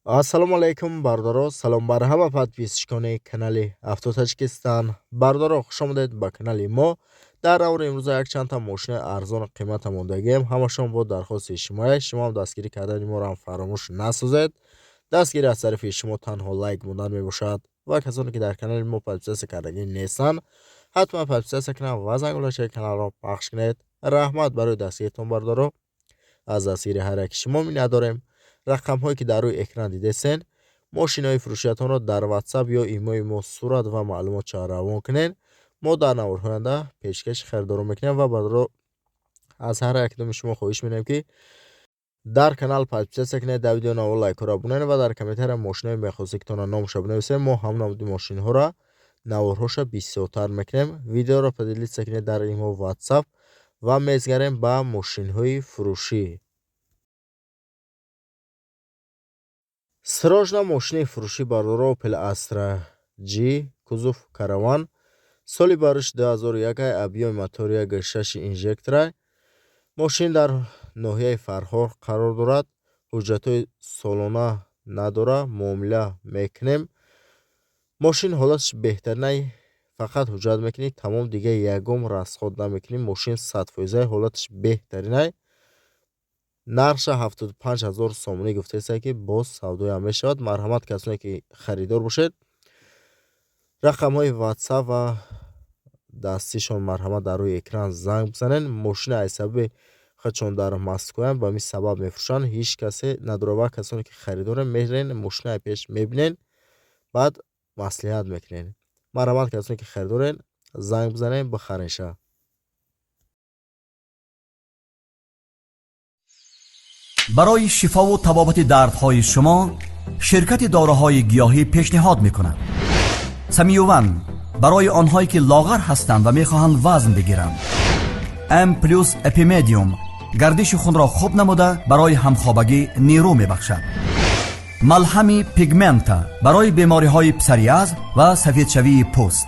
Ассалому алайкум, бародаро, салом бар ҳама подписчикони канали Авто Таҷикистон. Бародаро, хуш омадед ба канали мо. Дар навори имрӯза якчандта мошинаи арзону қимата мондагием. Ҳамашон бо дархости шумоя. Шумоам дастгирӣ кардани моро ҳам фаромӯш насозед. Дастгирӣ аз тарафи шумо танҳо лайк мондан мебошад ва касоне ки дар канали мо подписаться кардагӣ нестанд, ҳатман подписаться кунанд ва зангулачаи каналро пахш кунед. Раҳмат барои дастгиритон, бародаро. Аз дастгири ҳар яки шумо миннатдорем. Рақамҳое ки дар рӯи экран дидесен, мошинаҳои фурӯшиятонро дар WhatsApp ё имои мо сурат ва маълумотча равон кунед. Мо дар наворҳои оянда пешкаши харидорон мекунем ва бародаро, аз ҳар якдуми шумо хоҳиш менаем, ки дар канал подписаться кунед, дар видео навор лайкҳоро бунед ва дар комментария мошинаҳои мехостагитонро номаша бинависед. Мо ҳамон намуди мошинҳоро наворҳоша бисёртар мекунем. Видеоро поделиться кунед дар имо, WhatsApp ва мезгарем ба мошинҳои фурӯшӣ. Срочно мошинаи фурӯшӣ, бародаро, Opel Astra G, кузов Караван, соли барош 2001, объёми мотори 1.6 инжектора. Мошин дар ноҳияи Фархор қарор дорад, ҳуҷҷатҳои солона надора, муомила мекунем. Мошин ҳолаташ беҳтаринай, фақат ҳуҷҷат мекунӣ, тамом, дига ягон расход намекунӣ. Мошин 100%, ҳолаташ беҳтаринай. Нархша 75 000 сомонӣ гуфтаеста, ки боз савдоям мешавад. Марҳамат, касоне ки харидор бошед, рақамҳои WhatsApp ва дастишон марҳамат дар рӯи экран занг бизанед. Мошина аз сабаби худшон дар Москваям, ба ҳамин сабаб мефурӯшанд, ҳеҷ касе надорад ва касоне ки харидорен, мерен, мошинаи пеш мебинен, баъд маслиҳат мекунед. Марҳамат, касоне ки харидорен, занг бизанед, бихаренша. Барои шифову табобати дардҳои шумо ширкати доруҳои гиёҳӣ пешниҳод мекунад: Самиюван барои онҳое ки лоғар ҳастанд ва мехоҳанд вазн бигиранд, М плюс Эпимедиум гардиши хунро хуб намуда, барои ҳамхобагӣ нерӯ мебахшад, малҳами Пигмента барои бемориҳои псориаз ва сафедшавии пӯст,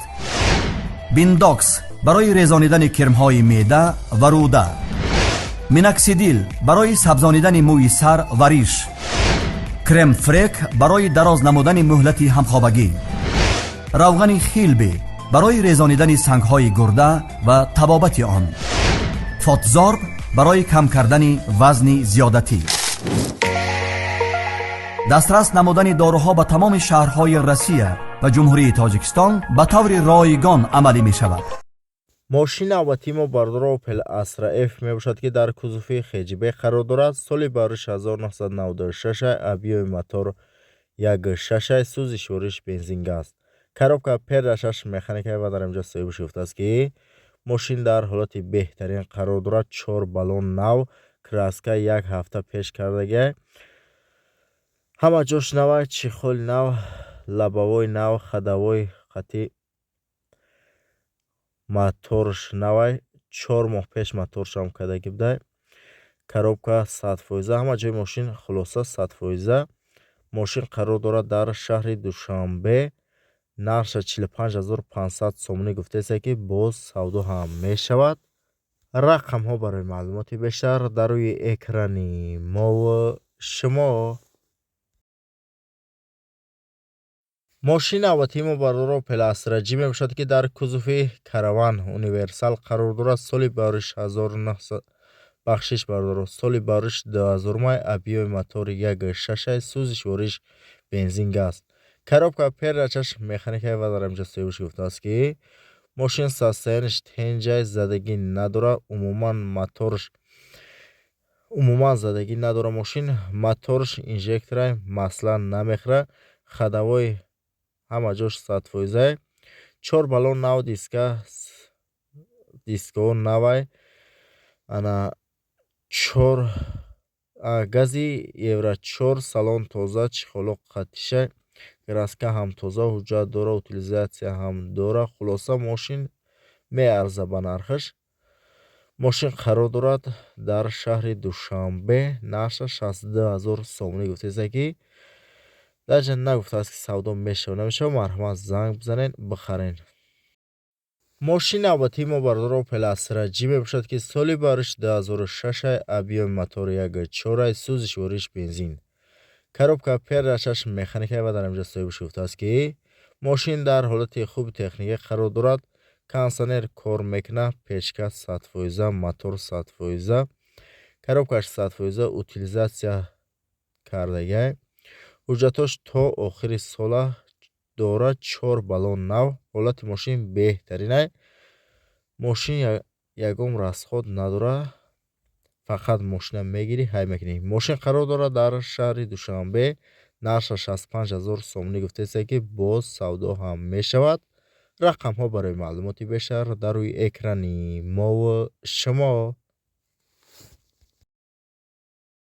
Биндокс барои резонидани кирмҳои меъда ва рӯда, Миноксидил барои сабзонидани мӯи сар ва риш, Крем-фрек барои дароз намудани муҳлати ҳамхобагӣ, равғани Хилби барои резонидани сангҳои гурда ва табобати он, Фотзорб барои кам кардани вазни зиёдатӣ. Дастрас намудани доруҳо ба тамоми шаҳрҳои Россия ва Ҷумҳурии Тоҷикистон ба таври ройгон амалӣ мешавад. Мошини навбатии мо, бародаро, Opel Astra F мебошад, ки дар кузови хэтчбек қарор дорад. Соли барош 1996, объёми мотор 1.6, сӯзишвориш бензин, газ. Коробка передачаш механика ва дар инҷо соҳибаш гуфтааст, ки мошин дар ҳолати беҳтарин қарор дорад. Чор баллон нав, краска як ҳафта пеш кардагиай. Ҳама ҷош навай, чехоли нав, лобовой нав, ходовой қатӣ моторш навай, 4 моҳ пеш моторшам кардагӣ будай. Коробка 100%, ҳама ҷои мошин хулоса 100%. Мошин қарор дорад дар шаҳри Душанбе. Нархша 45 500 сомонӣ гуфтаеста, ки боз савдо ҳам мешавад. Рақамҳо барои маълумоти бештар дар рӯи экрани мову шумо. Мошини навбатии мо, бародаро, Opel Astra G мебошад, ки дар кузови Караван универсал қарор дорад. Соли барош 1900, бахшиш, бародаро, соли барош 2000, объёми мотори 1.6, сӯзишвориш бензин, газ. Коробка передачаш механика ва дар инҷо соҳибаш гуфтааст, ки мошин состоянияш тенҷай, задагӣ надорад, умуман моторш умуман задагӣ надорад. Мошин моторш инжекторай, масла намехӯрад, ходовой ҳама ҷош 100%. Чор баллон нав, диска дискаҳо навай, ана чор гази евро 4, салон тоза, чехоло қатиша, краска ҳам тоза, ҳуҷҷат дора, утилизация ҳам дора. Хулоса, мошин меарза ба нархаш. Мошин қарор дорад дар шаҳри Душанбе. Нархша 62 000 сомонӣ гуфтаеста, ки дар ҷа нагуфтааст, ки савдо мешавад, намешавад. Марҳамат, занг бизанед, бихаред. Мошини навбатии мо, бародаро, Opel Astra G мебошад, ки соли барош 2006, объёми мотори 1.4, сӯзишвориш бензин. Коробка передачаш механика. Ва дар инҷа соҳибаш гуфтааст, ки мошин дар ҳолати хуби техникӣ қарор дорад, кондитсионер кор мекунад, печка 100%, мотор 100%, коробкаш 100% утилизация кардагиай, ҳуҷҷатош то охири сола дорад, чор баллон нав, ҳолати мошин беҳтаринай. Мошин ягон расход надорад, фақат мошина мегирӣ, ҳай мекунӣ. Мошин қарор дорад дар шаҳри Душанбе, нархаш 65 000 сомонӣ гуфтааст, ки боз савдо ҳам мешавад. Рақамҳо барои маълумоти бештар дар рӯи экрани мову шумо.